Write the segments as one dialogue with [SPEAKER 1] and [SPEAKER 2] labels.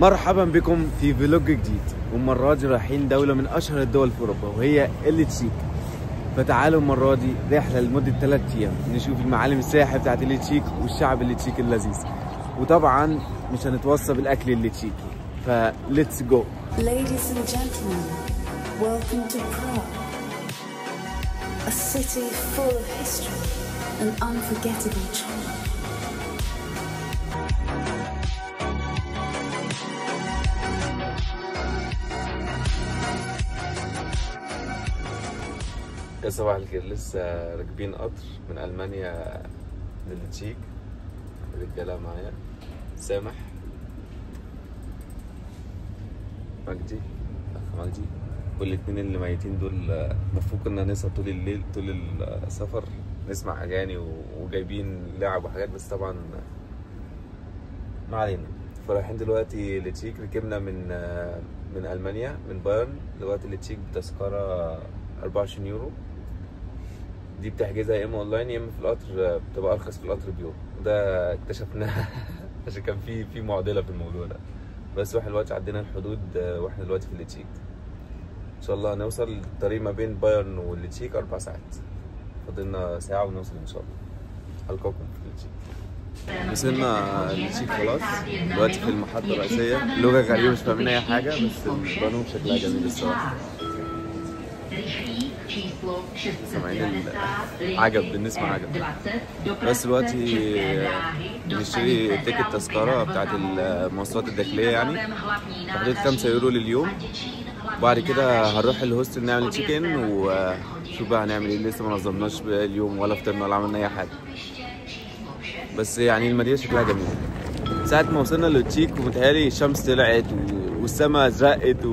[SPEAKER 1] مرحبا بكم في vlog جديد، والمرة دي رايحين دولة من أشهر الدول في أوروبا وهي التشيك. فتعالوا المرة دي رحلة لمدة 3 أيام نشوف المعالم السياحية بتاعت التشيك والشعب التشيكي اللذيذ، وطبعا مش هنتوصى بالأكل التشيكي. ف let's go.
[SPEAKER 2] Ladies and gentlemen, welcome to Prague, a city full of history and unforgettable charm.
[SPEAKER 1] يا صباح الخير، لسه راكبين قطر من ألمانيا للتشيك. الرجالة معايا سامح، مجدي، أخ مجدي، والاتنين اللي ميتين دول المفروض كنا نسهر طول الليل طول السفر نسمع أغاني وجايبين لعب وحاجات، بس طبعا ما علينا. فرايحين دلوقتي للتشيك. ركبنا من ألمانيا من بايرن دلوقتي للتشيك بتذكرة 24 يورو. دي بتحجزها يا اما اونلاين يا اما في القطر، بتبقى ارخص في القطر بيورو، وده اكتشفناه عشان كان في معضلة في الموضوع ده. بس واحنا دلوقتي عدينا الحدود واحنا دلوقتي في التشيك. ان شاء الله هنوصل. الطريق ما بين بايرن والتشيك 4 ساعات، فاضلنا ساعة ونوصل ان شاء الله. القاكم في التشيك. وصلنا التشيك خلاص، دلوقتي في المحطة الرئيسية. لغة غريبة مش فاهمين اي حاجة، بس البانوم شكلها جميل الصراحة. سامعين عجب، بنسمع عجب. بس دلوقتي بنشتري ticket تذكرة بتاعت المواصلات الداخلية، يعني في حدود 5 يورو لليوم. وبعد كده هنروح ال hostel نعمل check in ونشوف بقى هنعمل ايه. لسه ما نظمناش اليوم ولا فطرنا ولا عملنا اي حاجة، بس يعني المدينة شكلها جميل. ساعة ما وصلنا للتشيك ومتهيألي الشمس طلعت والسما ازرقت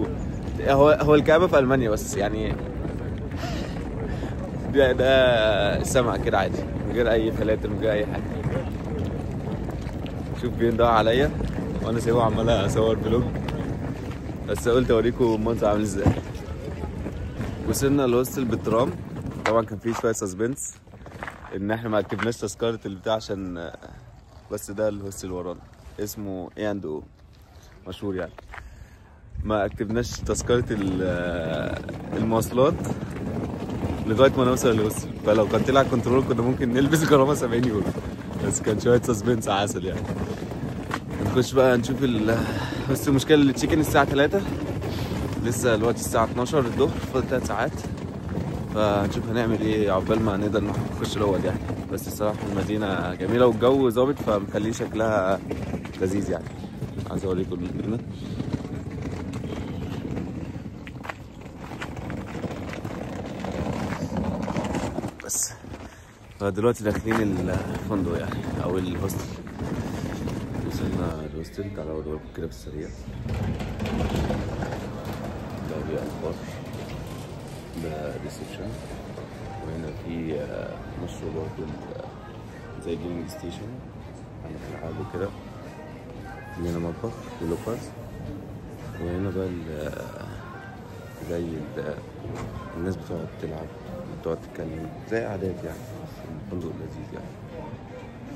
[SPEAKER 1] هو الكآبة في ألمانيا، بس يعني ده السما كده عادي من غير أي فلاتر من غير أي حاجة. شوف بينضاع عليا وأنا سايبه عمال أصور vlog، بس قلت أوريكم المنظر عامل إزاي. وصلنا ال hostel بالترام. طبعا كان فيه شوية suspense إن إحنا ما ركبناش تذكرة البتاع عشان بس ده ال hostel ورانا اسمه A&O مشهور يعني. ما اكتبناش تذكرة المواصلات لغاية ما نوصل ال hostel، فلو كان طلع كنترول كنا ممكن نلبس غرامة 70 يورو، بس كان شوية suspense عسل يعني. نخش بقى نشوف بس المشكلة اللي check in الساعة 3، لسه الوقت الساعة 12 الظهر، فاضل 3 ساعات، فهنشوف هنعمل ايه عقبال ما نقدر نخش الاول يعني. بس الصراحة المدينة جميلة والجو ظابط، فمخليه شكلها لذيذ يعني. عايز اوريكم المدينة. بس فدلوقتي داخلين الفندق يعني او ال hostel. وصلنا ال hostel، تعالوا اوريكم كده بالسريع. ده بيبقى البار، ده reception، وهنا في مشروبات زي gaming station، عندك العاب وكده. هنا مطبخ و lockers، وهنا بقى زي الناس بتقعد تلعب بتقعد تتكلم زي قعدات يعني. الفندق لذيذ يعني.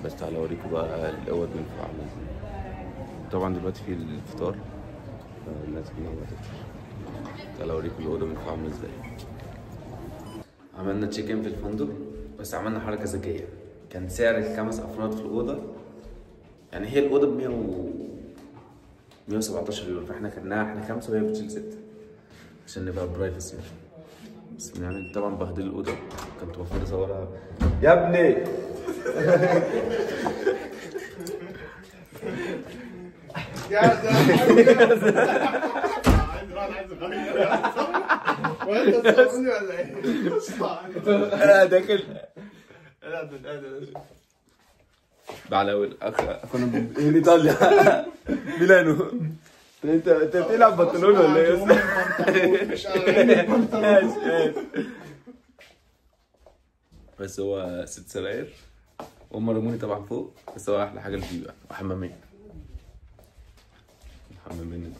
[SPEAKER 1] بس تعالوا اوريكم بقى الاوض من فوق عامل ازاي. طبعا دلوقتي في الفطار فالناس كلها هتفطر. تعالوا اوريكم الاوضة من فوق عامله ازاي. عملنا check in في الفندق، بس عملنا حركة ذكية. كان سعر ال5 افراد في الاوضة، يعني هي الاوضة ب 117 يورو، فاحنا خدناها احنا 5 وهي بتشيل 6 عشان نبقى privacy. بس بنعمل طبعا بهدل الاوضة، كنت المفروض اصورها يا ابني.
[SPEAKER 3] وانت تصورني ولا ايه؟
[SPEAKER 1] انا داخل بعلاوي اخونا من ايطاليا ميلانو. انت بتلعب بنطلون ولا ايه؟ بس هو 6 سراير وهم رموني طبعا فوق، بس هو احلى حاجة اللي فيه بقى وحمامين. الحمامين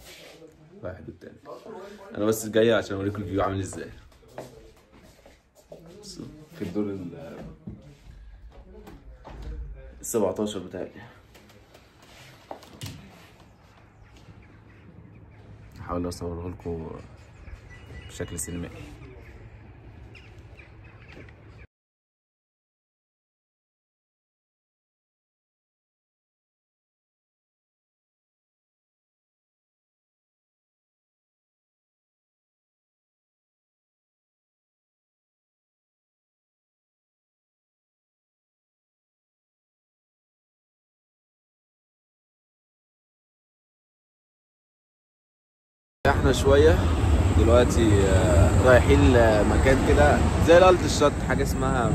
[SPEAKER 1] واحد والتاني. انا بس جاي عشان اوريكم ال view عامل ازاي. بصوا في الدور ال 17 بتاعي. هحاول اصوره لكم بشكل سينمائي. احنا شوية دلوقتي رايحين لمكان كده زي ال Altstadt، حاجة اسمها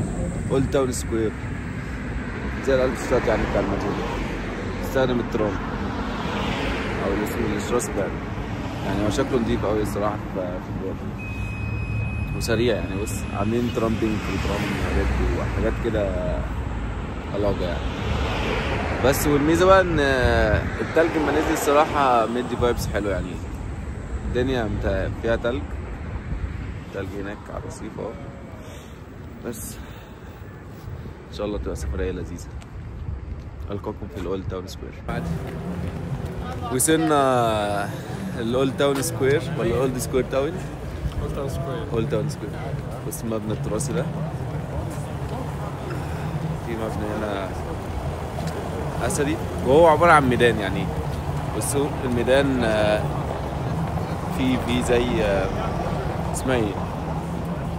[SPEAKER 1] Old Town Square، زي ال Altstadt يعني بتاع المدينة. استخدم الترام او اللي اسمه ال Straßenbahn، يعني هو شكله نضيف قوي الصراحة في البار وسريع يعني. بص عاملين ترام pink وترام red وحاجات كده علاقة يعني. بس والميزة بقى ان التلج لما نزل الصراحة مدي vibes حلو يعني. الدنيا فيها تلج، تلج هناك على الرصيف اهو. بس ان شاء الله تبقى سفرية لذيذة. القاكم في ال Old Town Square. وصلنا ال Old Town Square ولا Old Square Town؟
[SPEAKER 3] Old Town Square.
[SPEAKER 1] Old Town Square. بس المبنى التراثي ده، في مبنى هنا اثري وهو عبارة عن ميدان يعني. بصوا الميدان في زي اسمها ايه،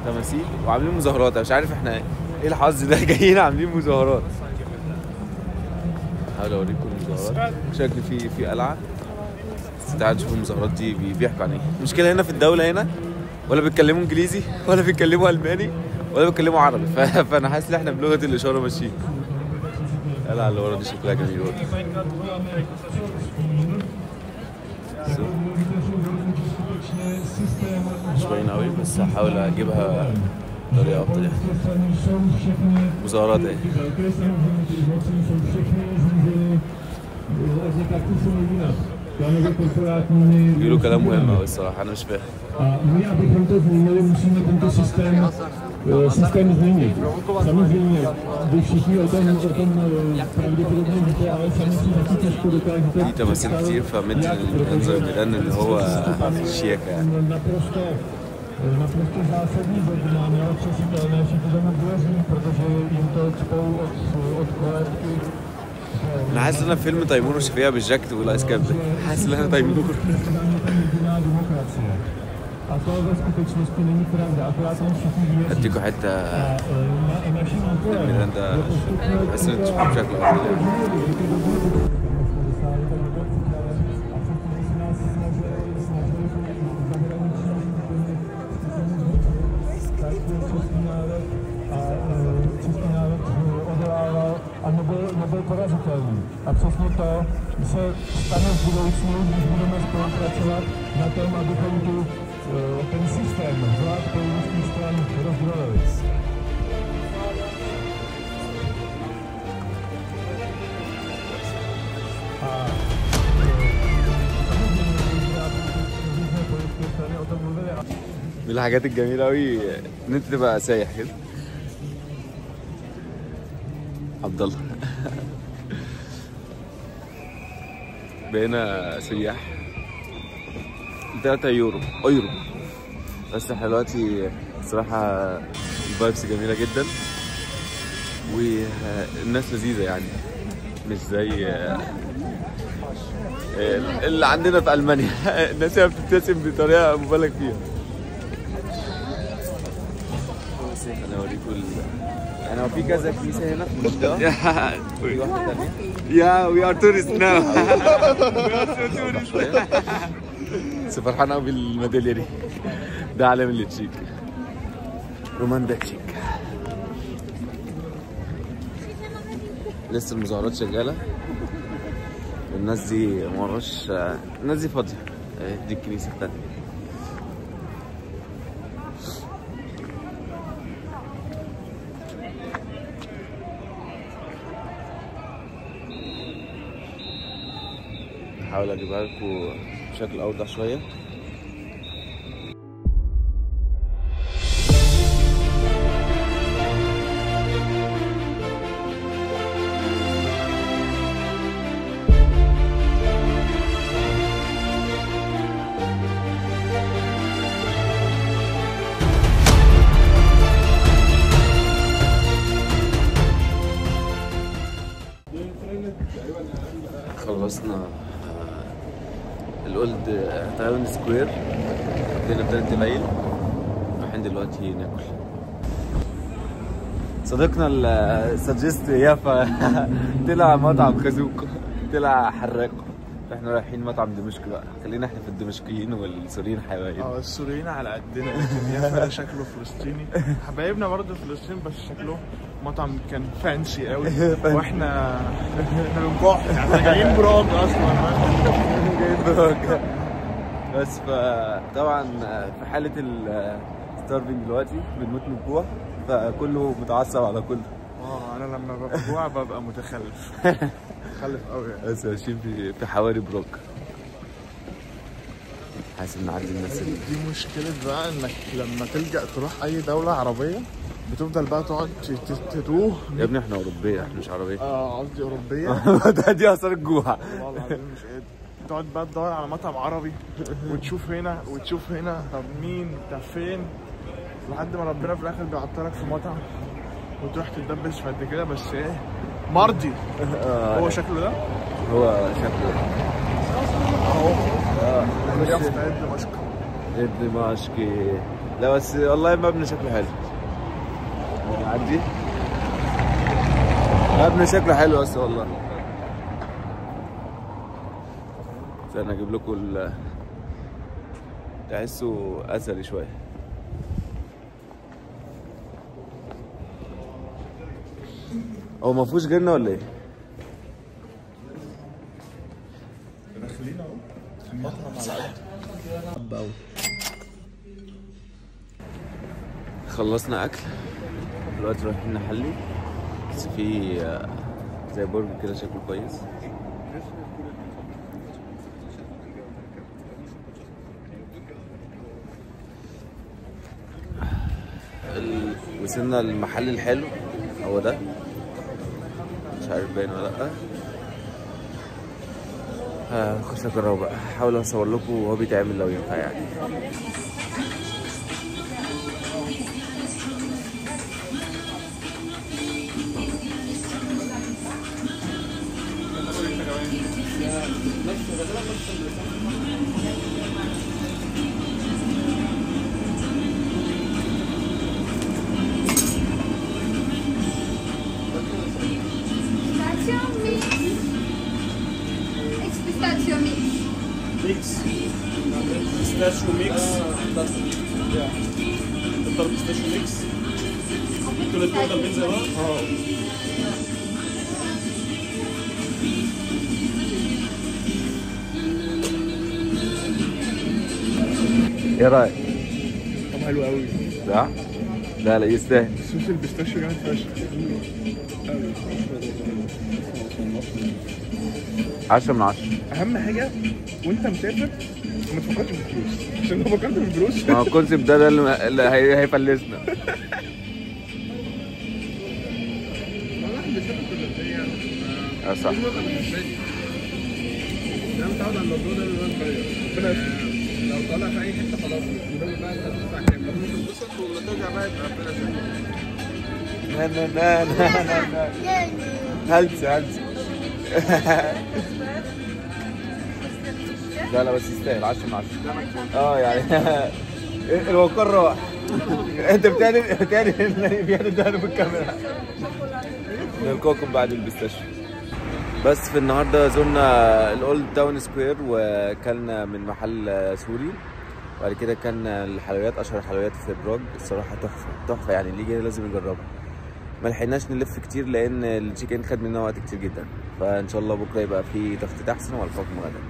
[SPEAKER 1] تماثيل، وعاملين مظاهرات. انا مش عارف احنا ايه الحظ ده، جايين عاملين مظاهرات. هحاول اوريكم المظاهرات. شكل في قلعه. بس تعالوا نشوف المظاهرات دي بيحكوا عن ايه. المشكلة هنا في الدولة هنا ولا بيتكلموا انجليزي ولا بيتكلموا الماني ولا بيتكلموا عربي، فانا حاسس ان احنا بلغه الاشارة ماشيين. القلعة اللي ورا دي شكلها جميل برضه. مش باين قوي بس هحاول اجيبها بطريقة افضل يعني. مظاهرات ايه. بيقولوا كلام مهم قوي الصراحة، انا مش فاهم.
[SPEAKER 4] Systém změnit. Samozřejmě, vy všichni o tom pravděpodobně víte, ale sami si taky těžko dokážete.
[SPEAKER 1] في تماثيل كتير فمدي المنظر الميدان اللي هو شياكة يعني.
[SPEAKER 4] Naprosto zásadní bod na neotřesitelné, všichni tomu věří, protože jim to cpou od kolébky.
[SPEAKER 1] انا حاسس ان انا في فيلم تيمور وشفيقة بالجاكيت والايس كاب ده، حاسس ان انا تيمور. اديكوا حتة الميدان ده بس انتوا تشوفوا بشكل افضل يعني.
[SPEAKER 4] A přesně to se stane v budoucnu, když budeme spolupracovat na tom, abychom ten systém vlád politických stran rozdělili. A různé politické strany o tom mluvily.
[SPEAKER 1] من الحاجات الجميلة أوي إن أنت تبقى سايح كده. عبد الله بقينا سياح. 3 يورو ايرو بس. احنا دلوقتي الصراحة ال vibes جميلة جدا والناس لذيذة يعني، مش زي اللي عندنا في المانيا. الناس هنا بتبتسم بطريقة مبالغ فيها. انا اوريكم يعني هو في كذا كنيسة هنا في المنطقة. في واحدة ثانية. Yeah, we are tourists now. We are so tourists. بس فرحان قوي بالميدالية دي. ده علم التشيك، روماندا تشيك. لسه المظاهرات شغالة والناس دي مراش، الناس دي فاضية. دي الكنيسة الثانية. هحاول اجيبها لكم بشكل اوضح شوية. ال Old Town Square، الدنيا ابتدت تليل، رايحين دلوقتي ناكل. صديقنا ال suggest يافا طلع مطعم خازوق، طلع حراق. احنا رايحين مطعم دمشق بقى، خلينا احنا في الدمشقيين والسوريين حبايب.
[SPEAKER 3] السوريين على قدنا، لكن يافا شكله فلسطيني. حبايبنا برضه فلسطين، بس شكله مطعم كان fancy قوي، واحنا بنكح، احنا جايين براج اصلا.
[SPEAKER 1] جايين براج بس. فطبعا في حاله ال starving دلوقتي، بنموت من الجوع، فكله متعصب على كله.
[SPEAKER 3] انا لما ببقى جوع ببقى متخلف، متخلف قوي يعني.
[SPEAKER 1] بس ماشيين في حواري براج، حاسس ان عندي الناس
[SPEAKER 3] دي مشكلة بقى، انك لما تلجأ تروح اي دولة عربية بتفضل بقى تقعد تتوه.
[SPEAKER 1] يا ابني احنا اوروبية، احنا مش عربية.
[SPEAKER 3] قصدي اوروبية.
[SPEAKER 1] ده دي اثار الجوع.
[SPEAKER 3] والله العظيم مش قادر. تقعد بقى تدور على مطعم عربي، وتشوف هنا وتشوف هنا، طب مين، طب فين، لحد ما ربنا في الاخر بيعطلك في مطعم وتروح تتدبس في قد كده. بس ايه، مرضي. هو شكله ده،
[SPEAKER 1] هو شكله
[SPEAKER 3] اهو. دمشق،
[SPEAKER 1] دمشقي. لا بس والله مبنى شكله حلو. نعدي مبنى شكله حلو بس والله. استنى اجيب لكم تحسه اثري شوية. هو ما فيهوش غيرنا ولا ايه؟
[SPEAKER 3] داخلين اهو المطعم على قد.
[SPEAKER 1] خلصنا اكل دلوقتي، رايحين نحلي. بس في زي برج كده شكله كويس. وصلنا للمحل الحلو، هو ده، مش عارف باين ولا لأ. هخش اجربه بقى، هحاول اصور لكم وهو بيتعمل لو ينفع يعني.
[SPEAKER 3] Mix. Pistachio mix. تختار pistachio mix. كل البيتزا بقى.
[SPEAKER 1] ايه رايك؟
[SPEAKER 3] طعمه حلو قوي.
[SPEAKER 1] صح؟ لا لا يستاهل.
[SPEAKER 3] صوص ال pistachio جامد فشخ.
[SPEAKER 1] 10 من 10.
[SPEAKER 3] اهم حاجة وانت مسافر ما تفكرش في الفلوس، عشان لو فكرت في الفلوس
[SPEAKER 1] ما هو ال concept ده اللي هيفلسنا.
[SPEAKER 3] والله احنا بنسافر كل
[SPEAKER 1] اه صح.
[SPEAKER 3] انا متعود على الموضوع ده من وانا صغير. ربنا يستر. لو طالع في اي حتة خلاص مش مهم بقى انت هتدفع كام، لما تتبسط ولما ترجع بقى يبقى ربنا يستر.
[SPEAKER 1] لا لا لا لا لا هلس هلس. لا لا بس يستاهل 10 من 10. يعني الوقار راح. انت بتاني بيعمل دهنه في الكاميرا. نلقاكم بعد ال pistachio. بس في النهارده زرنا ال Old Town Square وكلنا من محل سوري، وبعد كده كان الحلويات، اشهر الحلويات في براج، الصراحة تحفة تحفة يعني، اللي يجي لازم يجربها. ما لحقناش نلف كتير لان ال check in خد مننا وقت كتير جدا، فان شاء الله بكره يبقى في تخطيط احسن، والقاكم غدا.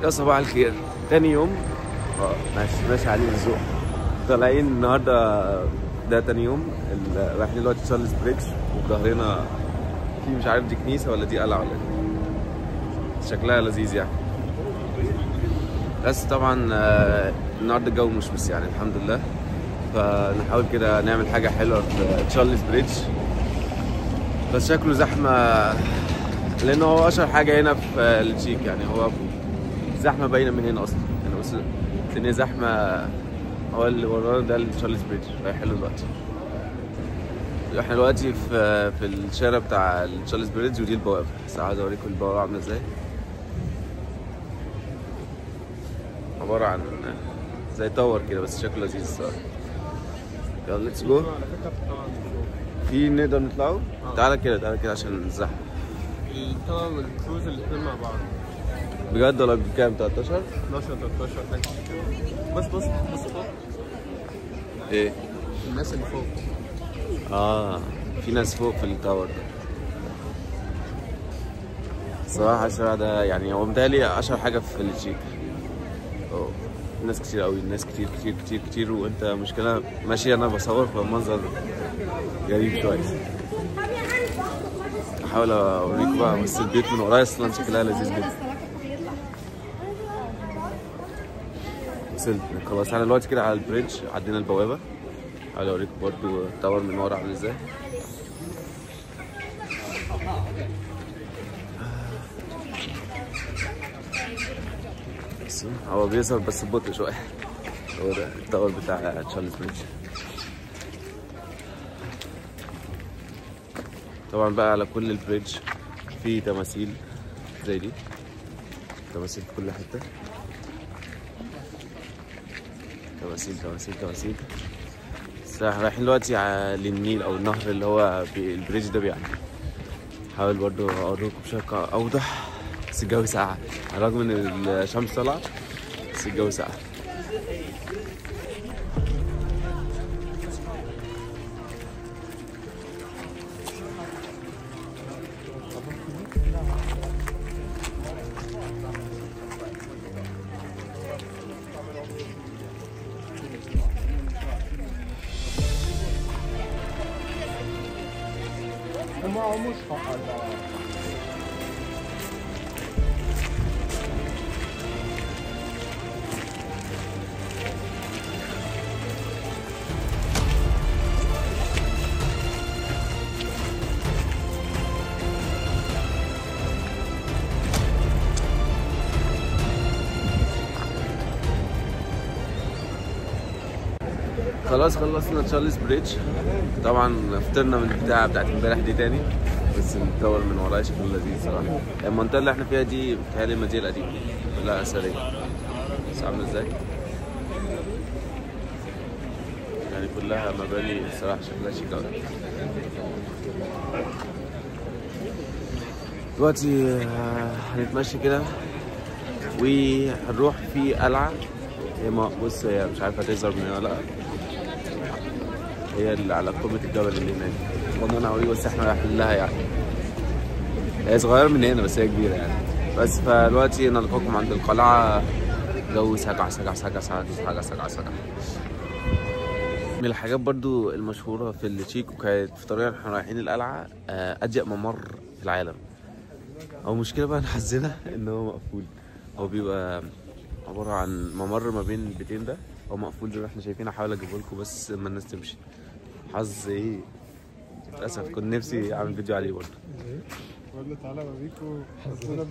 [SPEAKER 1] يا صباح الخير، تاني يوم. ماشي ماشي علي الذوق. طالعين النهارده، ده تاني يوم، رايحين دلوقتي Charles Bridge، وظهرنا في مش عارف دي كنيسة ولا دي قلعه ولا ايه، شكلها لذيذ يعني. بس طبعا النهارده الجو مشمس يعني الحمد لله، فنحاول كده نعمل حاجة حلوة في Charles Bridge. بس شكله زحمة لانه هو اشهر حاجة هنا في التشيك يعني، هو زحمة باينة من هنا اصلا يعني، بس ان زحمة. هو اللي ورانا ده ال Charles Bridge، رايح له دلوقتي. احنا دلوقتي في الشارع بتاع ال Charles Bridge، ودي البوابة. بس عايز اوريكم البوابة عامله ازاي. عبارة عن زي tower كده، بس شكله لذيذ الصراحة. يلا let's go. في نقدر نطلعه؟ تعالى كده، تعالى كده عشان الزحمة.
[SPEAKER 5] ال tower وال cruise الاثنين مع بعض.
[SPEAKER 1] بجد ولا بكام؟ 13؟
[SPEAKER 5] 12 13 حاجة. بس بص بص فوق.
[SPEAKER 1] ايه؟
[SPEAKER 5] الناس اللي فوق.
[SPEAKER 1] في ناس فوق في ال tower ده. صراحة الشارع ده يعني هو متهيألي أشهر حاجة في التشيك. ناس كتير قوي، ناس كتير كتير كتير كتير، وانت مشكلة ماشي انا بصور فالمنظر غريب شوية. احاول اوريكم بقى، بس البيت من ورايا اصلا شكلها لذيذ جدا. وصلت خلاص، احنا دلوقتي كده على ال bridge، عدينا البوابة. احاول اوريكم برضو ال tower من ورا عامل ازاي. هو بيظهر بس ببطء شوية. هو ده ال tower بتاع Charles Bridge. طبعا بقى على كل ال bridge في تماثيل زي دي، تماثيل في كل حتة، تماثيل تماثيل تماثيل. بس احنا رايحين دلوقتي للنيل او النهر اللي هو ال bridge ده بيعمل. حاول برضو اوريكم بشكل اوضح، بس الجو ساقع على الرغم ان الشمس طالعه، بس الجو ساقع. خلاص خلصنا Charles Bridge. طبعا فطرنا من البتاعه بتاعت امبارح دي تاني، بس ال tower من ورايا شكله لذيذ صراحة. المنطقة اللي احنا فيها دي بتهيألي المدينة القديمة كلها اثرية، بس عامله ازاي؟ يعني كلها مباني الصراحة شكلها شيك قوي. دلوقتي هنتمشى كده وهنروح في قلعه. هي بص، هي مش عارفه تظهر من هنا ولا لا، هي اللي على قمة الجبل اللي هناك. والله انا اوريك، بس احنا رايحين لها يعني. هي صغيرة من هنا بس هي كبيرة يعني. بس فدلوقتي نلقاكم عند القلعة. جو سقع سقع سقع سقع سقع سقع سقع. من الحاجات برضو المشهورة في التشيك وكانت في طريقنا احنا رايحين القلعة، أضيق ممر في العالم. أو مشكلة بقى نحزنها إن هو مقفول. هو بيبقى عبارة عن ممر ما بين البيتين ده، هو مقفول زي ما احنا شايفين. هحاول اجيبه لكم بس لما الناس تمشي. حظ ايه للاسف، كنت نفسي اعمل فيديو عليه برضه.
[SPEAKER 3] ولا تعالى اوريكم حظنا.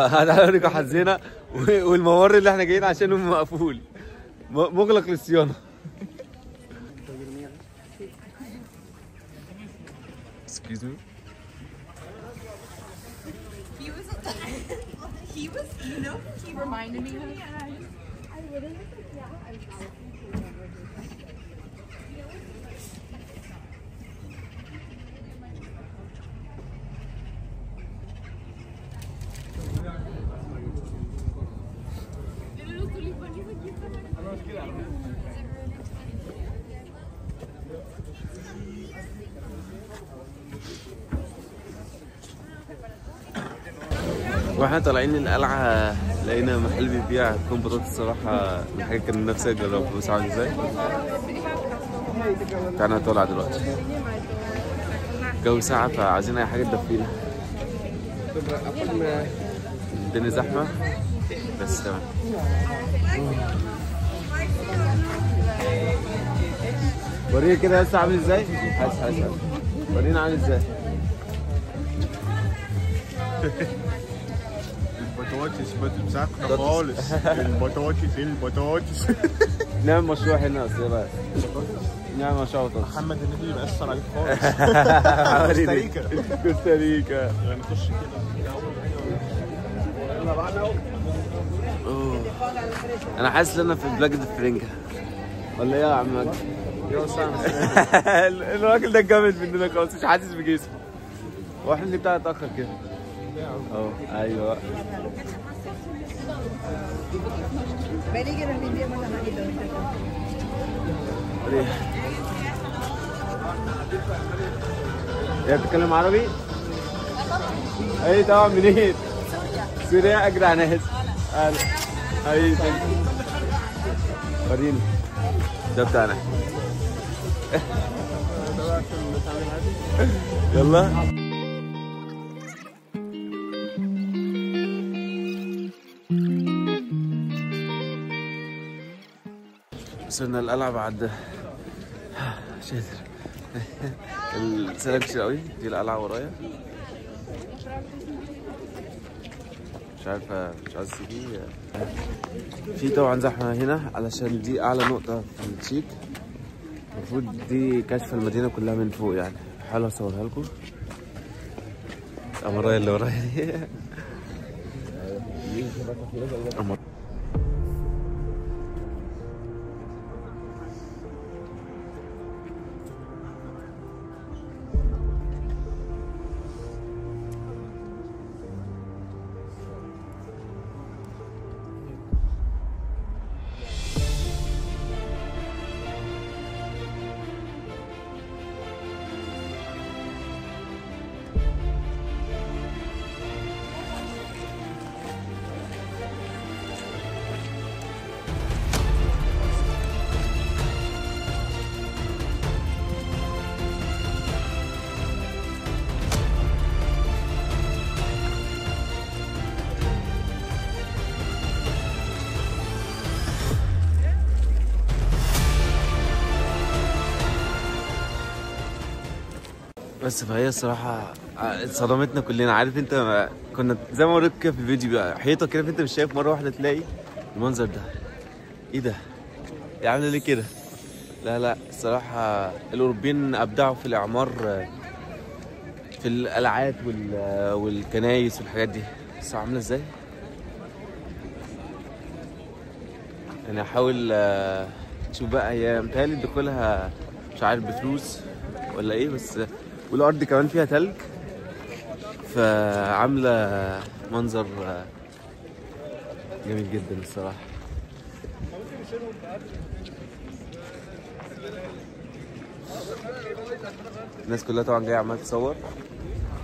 [SPEAKER 1] تعالى اوريكم حظنا، والممر اللي احنا جايين عشانه مقفول، مغلق للصيانه. Excuse me.
[SPEAKER 6] He was, you know, he reminded me of. I literally was like, yeah, I'm
[SPEAKER 1] واحنا طالعين القلعة لقينا محل بيبيع كوم بطاطس. الصراحة من حاجة كان نفسي اجربها، بس عامل ازاي؟ تعالى طالع دلوقتي، الجو ساقع فعايزين اي حاجة تدفينا. الدنيا زحمة بس تمام. وريني كده بس عامل ازاي؟ حاسس حاسس ورينا عامل ازاي.
[SPEAKER 3] البطاطس بتاعتنا خالص. البطاطس البطاطس.
[SPEAKER 1] نعمل مشروع هنا اصل بقى. نعمل مشروع بطاطس.
[SPEAKER 3] محمد النبي بيأثر عليك خالص. كوستاريكا
[SPEAKER 1] كوستاريكا.
[SPEAKER 3] يعني نخش كده. يلا بعنا.
[SPEAKER 1] أوه. انا حاسس ان انا في بلاد الفرنجة ولا ايه يا عم مجدي؟ الراجل ده اتجمد مننا خالص، مش حاسس بجسمه. واحنا اللي بتاع اتاخر كده. اه ايوه. يا بتتكلم عربي؟ ايه طبعا. منين؟ سوريا. سوريا اجدع ناس. اهلا. اي وريني ده بتاعنا. يلا. وصلنا القلعة بعد مش قادر. السلام كتير قوي. دي القلعة ورايا، مش عارفة مش عايز تيجي. في طبعا زحمة هنا علشان دي أعلى نقطة في التشيك، المفروض دي كاشفة المدينة كلها من فوق يعني. هحاول أصورها لكم. القمراية اللي ورايا دي قمر. بس فهي الصراحة اتصدمتنا كلنا. عارف انت كنا زي ما وريتك كده في الفيديو بقى حيطة كده، انت مش شايف، مرة واحدة تلاقي المنظر ده. ايه ده؟ يا عاملة ليه كده؟ لا لا الصراحة الأوروبيين أبدعوا في الإعمار، في القلعات والكنايس والحاجات دي. بس عاملة ازاي؟ انا هحاول تشوف بقى. هي متهيألي دخولها مش عارف بفلوس ولا ايه، بس والارض كمان فيها تلج، فعامله منظر جميل جدا الصراحة. الناس كلها طبعا جاية عماله تصور.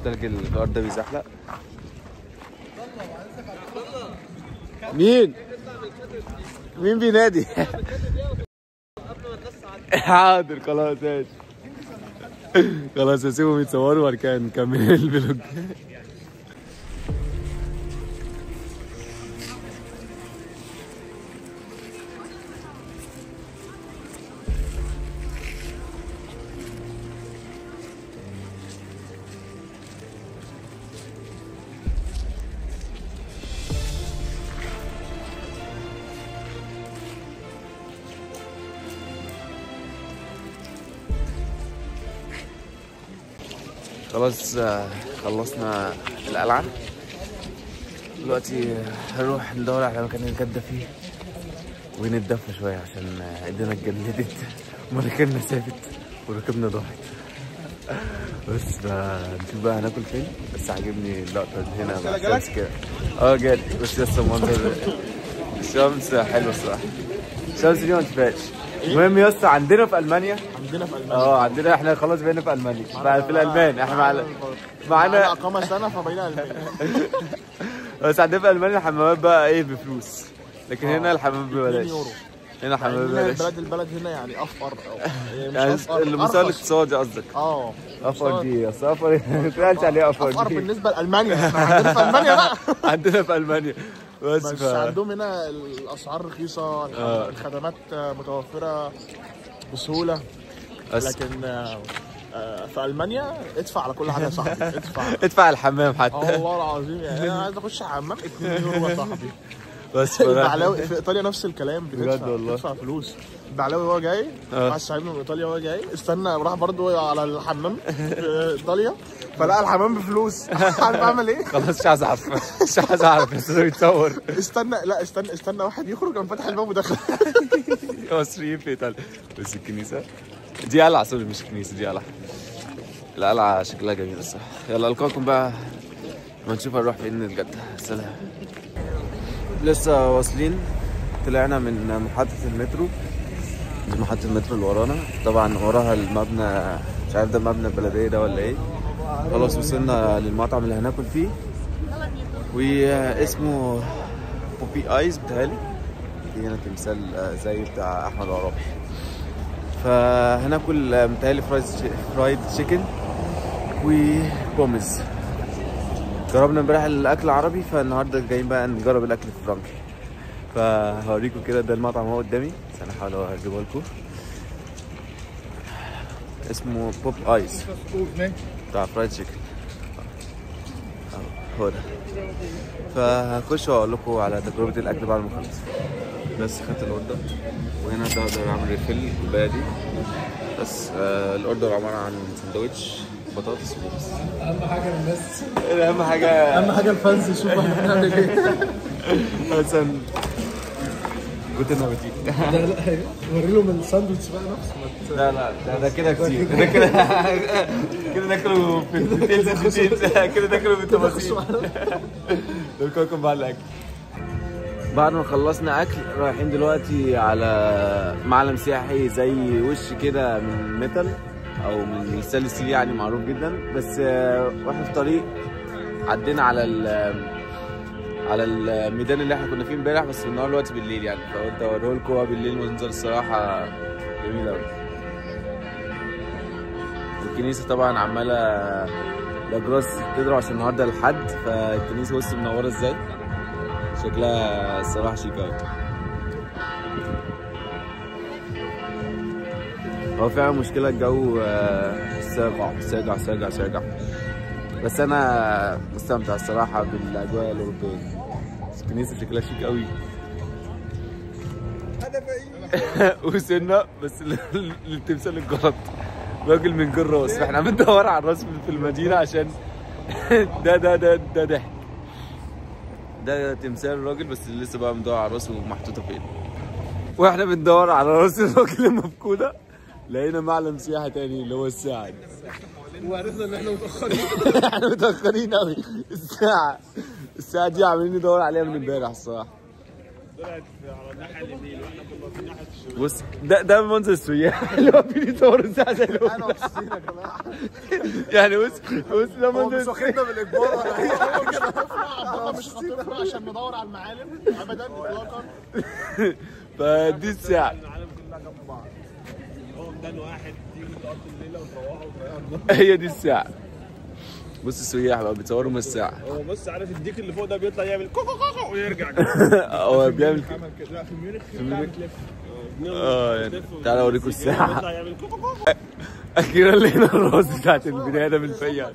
[SPEAKER 1] تلج الارض ده بيزحلق. مين مين بينادي؟ حاضر خلاص ماشي. خلاص هسيبهم يتصوروا وبعد كده نكمل ال vlog. خلاص خلصنا القلعة، دلوقتي هنروح ندور على مكان نتغدى فيه ونتدفى شوية عشان ايدينا اتجلدت ومراكبنا سافت وركبنا ضاعت. بس نشوف بقى هناكل فين. بس عاجبني اللقطة دي هنا مع الشمس كده. جالي بس لسه المنظر الشمس حلوة الصراحة. الشمس دي ما تفاش. المهم يا اسطى عندنا في المانيا، عندنا احنا خلاص بقينا في المانيا، في الالمان احنا معانا
[SPEAKER 3] اقامه سنة فبقينا المانيا.
[SPEAKER 1] بس عندنا في المانيا الحمامات بقى ايه بفلوس، لكن هنا الحمام ببلاش. هنا الحمام ببلاش.
[SPEAKER 3] البلد هنا يعني افقر،
[SPEAKER 1] يعني المستوى الاقتصادي قصدك. افقر دي اصل افقر ما تقالش عليها افقر دي.
[SPEAKER 3] افقر بالنسبة لالمانيا. احنا عندنا في المانيا بقى.
[SPEAKER 1] عندنا في المانيا بس
[SPEAKER 3] عندهم هنا الاسعار رخيصة، الخدمات متوفرة بسهولة. لكن في المانيا ادفع على كل حاجة يا صاحبي. ادفع ادفع
[SPEAKER 1] الحمام حتى.
[SPEAKER 3] والله العظيم يعني انا عايز اخش حمام 2 يورو يا صاحبي.
[SPEAKER 1] بس
[SPEAKER 3] البعلاوي في ايطاليا نفس الكلام، بتدفع فلوس. البعلاوي وهو جاي مع الشعيب من ايطاليا وهو جاي استنى، راح برضه على الحمام في ايطاليا فلقى الحمام بفلوس. عارف اعمل ايه؟
[SPEAKER 1] خلاص مش عايز اعرف، مش عايز اعرف، بس يتصور.
[SPEAKER 3] استنى، لا استنى استنى، واحد يخرج قام فاتح الباب ودخل.
[SPEAKER 1] مصريين في ايطاليا. بس الكنيسة دي قلعه، sorry مش كنيسة، دي قلعه. القلعة شكلها جميل الصراحة. يلا القاكم بقى ما نشوف هنروح فين الجد. سلام. لسه واصلين، طلعنا من محطة المترو، دي محطة المترو اللي ورانا، طبعا وراها المبنى، مش عارف ده مبنى البلدية ده ولا ايه. خلاص وصلنا للمطعم اللي هناكل فيه، واسمه بوبي ايز بتهيألي. في هنا تمثال زي بتاع احمد عرابي. فهناكل متهيألي fried chicken و pommes. جربنا امبارح الاكل العربي، فالنهارده جايين بقى نجرب الاكل الفرنكي. فهوريكم كده، ده المطعم اهو قدامي، بس انا هحاول اجيبه لكم. اسمه بوب ايز بتاع fried chicken هو ده. فهخش واقول لكم على تجربه الاكل بعد ما اخلص. بس خدت ال order، وهنا ده اقدر اعمل refill الكوباية دي. بس ال order عبارة عن سندوتش بطاطس وبس.
[SPEAKER 3] اهم حاجة الناس،
[SPEAKER 1] اهم حاجة،
[SPEAKER 3] اهم حاجة ال fans يشوفوا احنا بنعمل ايه.
[SPEAKER 1] مثلا guten Appetit.
[SPEAKER 3] لا لا وري لهم الساندوتش بقى نفسه.
[SPEAKER 1] لا لا ده كده كتير، ده كده كده ناكله في ال details، كده ناكله بالتفاصيل. نلقاكم بعد الاكل. بعد ما خلصنا اكل رايحين دلوقتي على معلم سياحي زي وش كده من metal او من stainless steel يعني، معروف جدا. بس واحنا في الطريق عدينا على الميدان اللي احنا كنا فيه امبارح، بس النهار دلوقتي بالليل يعني، فقلت اوريه لكم بالليل. منظر الصراحة جميل قوي. الكنيسة طبعا عماله الاجراس تضرب عشان النهارده الحد، فالكنيسه بص منورة ازاي، شكلها الصراحة شيك قوي. هو فعلا مشكلة الجو ساقع ساقع ساقع ساقع، بس انا مستمتع الصراحة بالاجواء الاوروبية. الكنيسة شكلها شيك قوي. وصلنا بس للتمثال الغلط، راجل من غير راس، فاحنا بندور على الراس في المدينة عشان ده ده ده ده ضحك. ده تمثال الراجل بس لسه بقى بندور على راسه ومحطوطه فين. واحنا بندور على راس الراجل المفقودة لقينا معلم سياحي تاني اللي هو الساعة دي.
[SPEAKER 3] وعرفنا ان احنا متاخرين.
[SPEAKER 1] احنا متاخرين قوي. الساعة دي عمالين ندور عليها من امبارح الصراحة.
[SPEAKER 3] طلعت على الناحية اليمين واحنا كنا في ناحية الشمال.
[SPEAKER 1] بص ده منظر السياح اللي واقفين يصوروا الساعة زي اللي
[SPEAKER 3] انا مبسوطين يا جماعة.
[SPEAKER 1] يعني بص ده منظر،
[SPEAKER 3] مش واخدنا بالاجبار ولا اي حاجة. عبد مش خاطرنا عشان ندور على المعالم ابدا اطلاقا.
[SPEAKER 1] فدي الساعة
[SPEAKER 3] المعالم كلها جنب بعض، هو ميدان واحد تيجي تقضي الليلة وتروحوا وتريحوا.
[SPEAKER 1] هي دي الساعة. بص السياح بقى بيتصوروا من الساعة.
[SPEAKER 3] هو بص عارف الديك اللي فوق ده بيطلع يعمل كوكو كوكو ويرجع.
[SPEAKER 1] هو بيعمل
[SPEAKER 3] كده. لا في ميونخ بتلف.
[SPEAKER 1] يعني تعالى اوريكم الساعة.
[SPEAKER 3] بيطلع يعمل كوكو كوكو.
[SPEAKER 1] اخيرا لقينا الراس بتاعت البني ادم الفيا.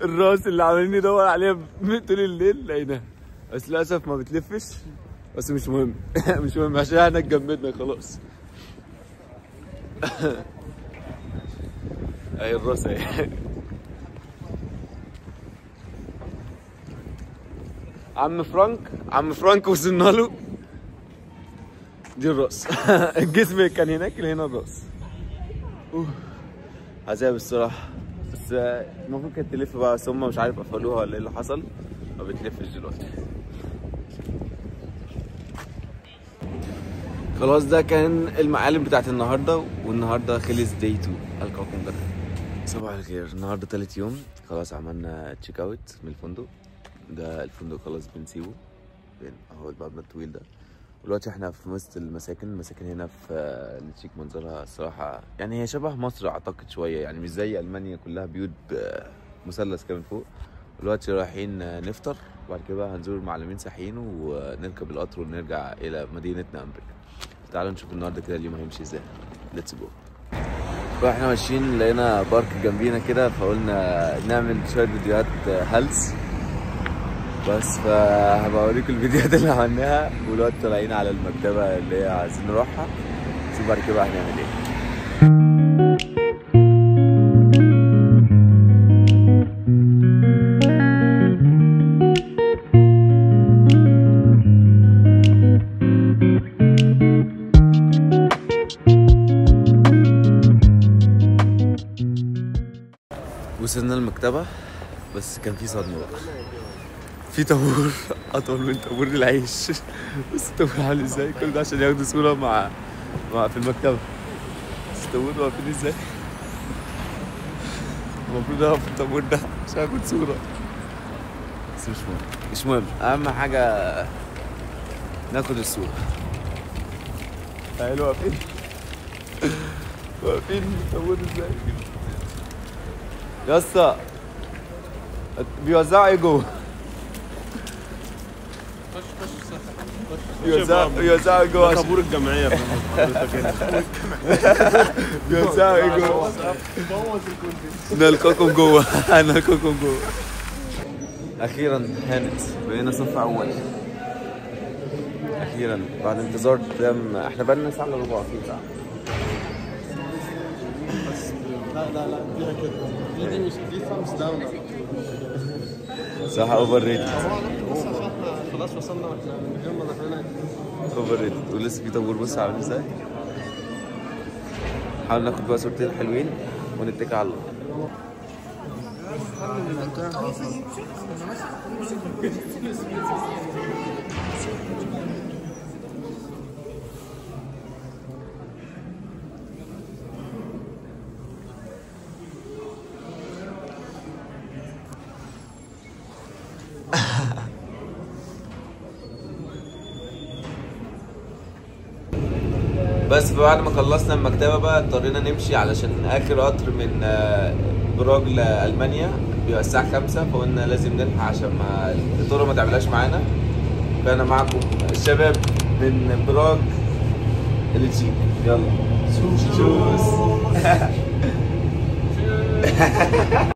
[SPEAKER 1] الراس اللي عمالين ندور عليها طول الليل لقيناها، بس للاسف ما بتلفش. بس مش مهم، مش مهم عشان احنا اتجمدنا خلاص. اهي الراس اهي. عم فرانك، عم فرانك وصلنا له. دي الراس. الجسم كان هناك، اللي هنا الراس. عذاب الصراحة، بس المفروض كانت تلف بقى، بس هم مش عارف قفلوها ولا ايه اللي حصل، ما بتلفش دلوقتي. خلاص ده كان المعالم بتاعت النهارده، والنهارده خلص day 2. القاكم غدا. صباح الخير. النهارده تالت يوم، خلاص عملنا check out من الفندق. ده الفندق خلاص بنسيبه اهو، المبنى الطويل ده. دلوقتي احنا في وسط المساكن. المساكن هنا في التشيك منظرها الصراحة يعني هي شبه مصر اعتقد شوية، يعني مش زي المانيا كلها بيوت مثلث كده من فوق. دلوقتي رايحين نفطر، وبعد كده بقى هنزور معلمين سياحيين ونركب القطر ونرجع الى مدينتنا امبريكا. تعالوا نشوف النهارده كده اليوم هيمشي ازاي. let's go. واحنا ماشيين لقينا park جنبينا كده، فقلنا نعمل شوية فيديوهات هلس. بس فهبقى اوريكم الفيديوهات اللي عملناها، ودلوقتي طالعين على المكتبة اللي هي عايزين نروحها، نشوف بعد كده بقى هنعمل ايه. وصلنا المكتبة، بس كان في صدمة بقى، في طابور أطول من طابور العيش. بس الطابور عامل ازاي؟ كل ده عشان ياخدوا صورة مع في المكتبة. بس الطابور واقفين ازاي؟ المفروض أقف في الطابور ده عشان آخد صورة، بس مش مهم، مش مهم، أهم حاجة ناخد الصورة. تعالوا واقفين واقفين في الطابور ازاي؟ يا اسطى بيوزعوا ايه جوه؟
[SPEAKER 5] خش خش
[SPEAKER 1] بيوزعوا ايه جوه؟
[SPEAKER 3] طابور الجمعية.
[SPEAKER 1] بيوزعوا ايه جوه؟ نلقاكم جوه، نلقاكم جوه. اخيرا هانت، بقينا صف اول اخيرا بعد انتظار تام. احنا بقالنا ساعة الا ربع واقفين صح؟
[SPEAKER 5] لا لا لا اديها كده، دي مش دي thumbs down
[SPEAKER 1] صح، overrated.
[SPEAKER 5] بس عشان احنا خلاص وصلنا واحنا من غير ما دخلنا
[SPEAKER 1] overrated. ولسه في طابور، بص عامل ازاي. حاول ناخد بقى صورتين حلوين ونتكل على الله. بس بعد ما خلصنا المكتبة بقى اضطرينا نمشي علشان آخر قطر من براغ لألمانيا بيبقى الساعة 5، فقلنا لازم نلحق عشان ما الطرق ما تعملهاش معانا. فأنا معكم الشباب من براغ التشيك، يلا tschüss.